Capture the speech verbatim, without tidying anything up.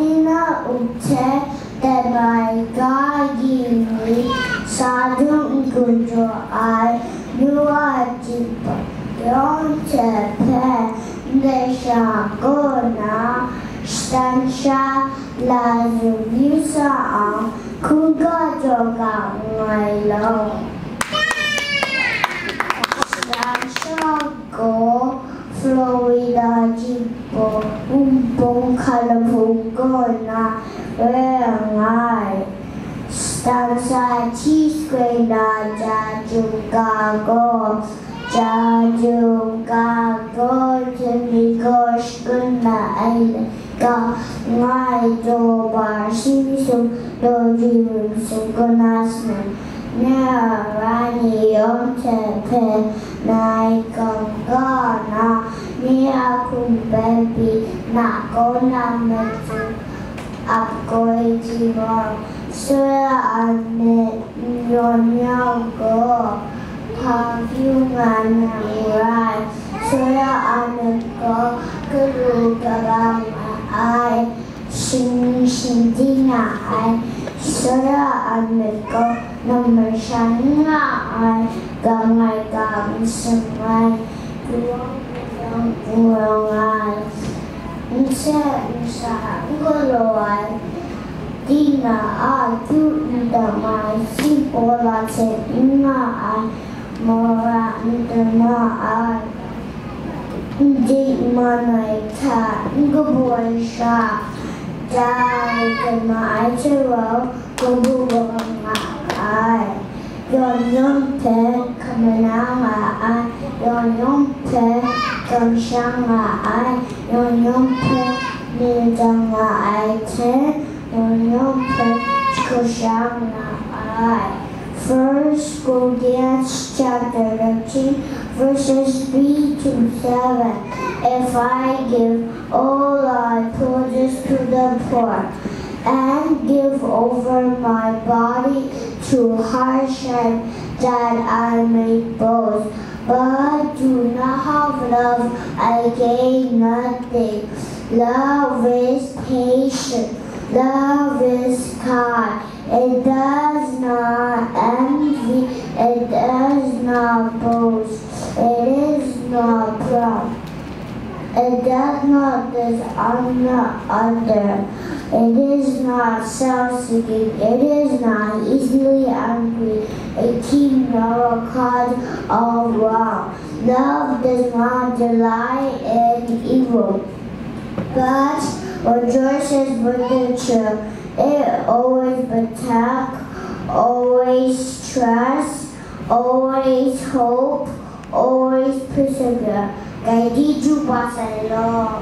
Nna up hte, dai mai ga ging ni sa dung n-gun jaw ai, nu a jingpawt yawng hte hpe ndai sha kaw na, shatan sha la zun yu sa ang, hkungga jaw ga nngai law. Shatan sha gaw Florida jingpawt wunpawng hkra lahpung kaw na re nngai. Shatan sha hti sagu na ja jum ga gaw, ja jum ga gaw, jami gaw shakun na ai le ga ngai, daw bar shi sum, daw ri rim sum kaw na sanang. Nye a ra ni yawng hte hpe nai gam ga na, nye a hkum bai pyi na, kaw na matu ap koi ji gaw, sora a myit n yawn yang gaw, hpa pyu nga na n rai, sora a myit gaw garu gaba nga ai, shing shing di nga ai, sora a myit gaw namar sha n nga ai, ga ngai ga n seng ai, kawang kawang n rawng ai, n hte n sha n galaw ai, di na a kyu n dam ai, si paw la hte n nga ai, mara n dana ai, n di n man ai hta n kabaw ai sha, dai dana ai hte rau kabu kabang nga ai. Yawn yawng hpe hkamana nga ai, yawn yawng hpe kamsham nga ai, yawn yawng hpe nidang nga ai hte, yawn yawng hpe shagu sha nga ai. First Corinthians chapter thirteen, verses three to seven. If I give all I possess to the poor and give over my body to hardship that I may boast, but do not have love, I gain nothing. Love is patient, love is kind. It does not envy, it does not boast, it is not proud. It does not dishonor other. It is not self-seeking. It is not easily angry. It keeps no record of wrong. Love does not delight in evil, but rejoices with the truth. It always protects, always trusts, always hope, always persevere. Gai di ju ba sai law.